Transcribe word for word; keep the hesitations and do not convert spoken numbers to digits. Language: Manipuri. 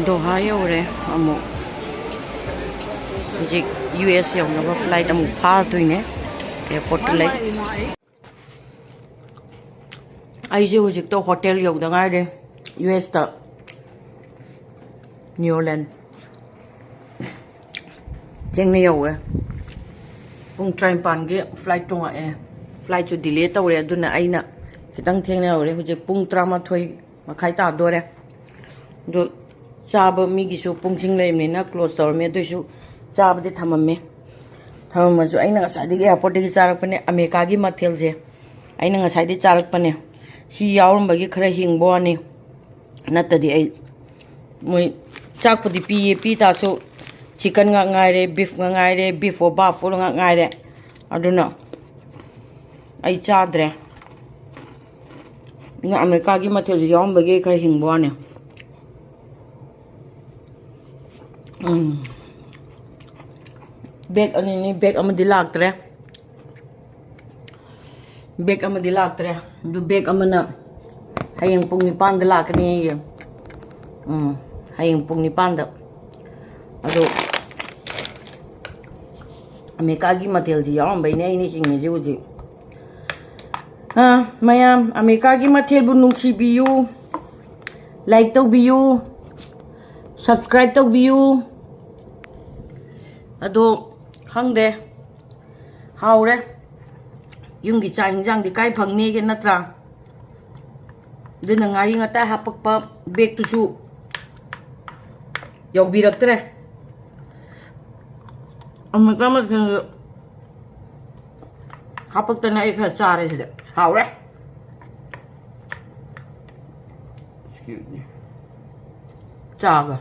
ꯗꯣꯍꯥ ꯌꯧꯔꯦ ꯑꯃꯨꯛ꯫ ꯍꯧꯖꯤꯛ ꯌꯨ ꯑꯦꯁ ꯌꯧꯅꯕ ꯐ꯭ꯂꯥꯏꯠ ꯑꯃꯨꯛ ꯐꯥꯗꯣꯏꯅꯦ꯫ ꯑꯦꯌꯥꯔꯄꯣꯔꯠꯇ ꯂꯩ꯫ ꯑꯩꯁꯦ ꯍꯧꯖꯤꯛꯇ ꯍꯣꯇꯦꯜ ꯌꯧꯗ ꯉꯥꯏꯔꯦ, ꯌꯨ ꯑꯦꯁꯇ, ꯅ꯭ꯌꯨ ꯑꯣꯔꯂꯦꯟ꯫ ꯊꯦꯡꯅ ꯌꯧꯋꯦ꯫ ꯄꯨꯡ ꯇꯔꯥꯅꯤꯄꯥꯟꯒꯤ ꯐ꯭ꯂꯥꯏꯠ ꯇꯣꯡꯉꯛꯑꯦ꯫ ꯐ꯭ꯂꯥꯏꯠꯁꯨ ꯗꯤꯂꯦ ꯇꯧꯔꯦ, ꯑꯗꯨꯅ ꯑꯩꯅ ꯈꯤꯇꯪ ꯊꯦꯡꯅ ꯌꯧꯔꯦ꯫ ꯍꯧꯖꯤꯛ ꯄꯨꯡ ꯇꯔꯥꯃꯥꯊꯣꯏ ꯃꯈꯥꯏ ꯇꯥꯗꯣꯔꯦ꯫ ꯑꯗꯣ ꯆꯥꯕ ꯃꯤꯒꯤꯁꯨ ꯄꯨꯡꯁꯤꯡ ꯂꯩꯕꯅꯤꯅ ꯀ꯭ꯂꯣꯖ ꯇꯧꯔꯝꯃꯦ, ꯑꯗꯨꯏꯁꯨ ꯆꯥꯕꯗꯤ ꯊꯝꯃꯝꯃꯦ꯫ ꯊꯝꯃꯝꯃꯁꯨ ꯑꯩꯅ ꯉꯁꯥꯏꯗꯒꯤ ꯑꯦꯌꯥꯔꯄꯣꯔꯠꯇꯒꯤ ꯆꯥꯔꯛꯄꯅꯦ, ꯑꯃꯦꯔꯤꯀꯥꯒꯤ ꯃꯊꯦꯜꯁꯦ ꯑꯩꯅ ꯉꯁꯥꯏꯗꯒꯤ ꯆꯥꯔꯛꯄꯅꯦ꯫ ꯁꯤ ꯌꯥꯎꯔꯝꯕꯒꯤ ꯈꯔ ꯍꯤꯡꯕ ꯋꯥꯅꯤ, ꯅꯠꯇꯗꯤ ꯑꯩ, ꯃꯣꯏ ꯆꯥꯛꯄꯨꯗꯤ ꯄꯤꯌꯦ, ꯄꯤ ꯇꯥꯔꯁꯨ ꯆꯤꯀꯟ ꯉꯥꯛ ꯉꯥꯏꯔꯦ, ꯕꯤꯐ ꯉꯥꯛ ꯉꯥꯏꯔꯦ, ꯕꯤꯐ ꯑꯣ ꯕꯥꯐ ꯑꯣ ꯉꯥꯛ ꯉꯥꯏꯔꯦ꯫ ꯑꯗꯨꯅ ꯑꯩ ꯆꯥꯗ꯭ꯔꯦ꯫ ꯑꯗꯨꯅ ꯑꯃꯦꯔꯤꯀꯥꯒꯤ ꯃꯊꯦꯜꯁꯨ ꯌꯥꯎꯔꯝꯕꯒꯤ ꯈꯔ ꯍꯤꯡꯕ ꯋꯥꯅꯤ꯫ ꯎꯝ꯫ ꯕꯦꯛ ꯑꯅꯤꯅꯤ, ꯕꯦꯛ ꯑꯃꯗꯤ ꯂꯥꯛꯇ꯭ꯔꯦ꯫ ꯕꯦꯛ ꯑꯃꯗꯤ ꯂꯥꯛꯇ꯭ꯔꯦ꯫ ꯑꯗꯨ ꯕꯦꯛ ꯑꯃꯅ ꯍꯌꯦꯡ ꯄꯨꯡ ꯅꯤꯄꯥꯟꯗ ꯂꯥꯛꯀꯅꯤ ꯑꯩꯒꯤ꯫ ꯎꯝ, ꯍꯌꯦꯡ ꯄꯨꯡ ꯅꯤꯄꯥꯟꯗ꯫ ꯑꯗꯣ ꯑꯃꯦꯔꯤꯀꯥꯒꯤ ꯃꯊꯦꯜꯁꯤ ꯌꯥꯎꯔꯝꯕꯩꯅꯦ ꯑꯩꯅ ꯍꯤꯡꯉꯤꯁꯦ ꯍꯧꯖꯤꯛ꯫ ꯑꯥ, ꯃꯌꯥꯝ ꯑꯃꯦꯔꯤꯀꯥꯒꯤ ꯃꯊꯦꯜꯕꯨ ꯅꯨꯡꯁꯤꯕꯤꯌꯨ, ꯂꯥꯏꯛ ꯇꯧꯕꯤꯌꯨ, ꯁꯕꯁꯀ꯭ꯔꯥꯏꯕ ꯇꯧꯕꯤꯌꯨ꯫ ꯑꯗꯣ ꯈꯪꯗꯦ, ꯍꯥꯎꯔꯦ꯫ ꯌꯨꯝꯒꯤ ꯆꯥꯛ ꯍꯤꯟꯖꯥꯡꯗꯤ ꯀꯥꯏ ꯐꯪꯅꯤꯒꯦ, ꯅꯠꯇ꯭ꯔꯥ? ꯑꯗꯨꯅ ꯉꯥꯔꯤ ꯉꯇꯥꯏ ꯍꯥꯄꯛꯄ ꯕꯦꯛꯇꯨꯁꯨ ꯌꯧꯕꯤꯔꯛꯇ꯭ꯔꯦ꯫ ꯑꯃꯨꯛꯇ ꯃꯊꯦꯜ ꯍꯥꯄꯛꯇꯅ ꯑꯩ ꯈꯔ ꯆꯥꯔꯦ ꯁꯤꯗ꯫ ꯍꯥꯎꯔꯦ꯫ Excuse me. ꯆꯥꯒ꯫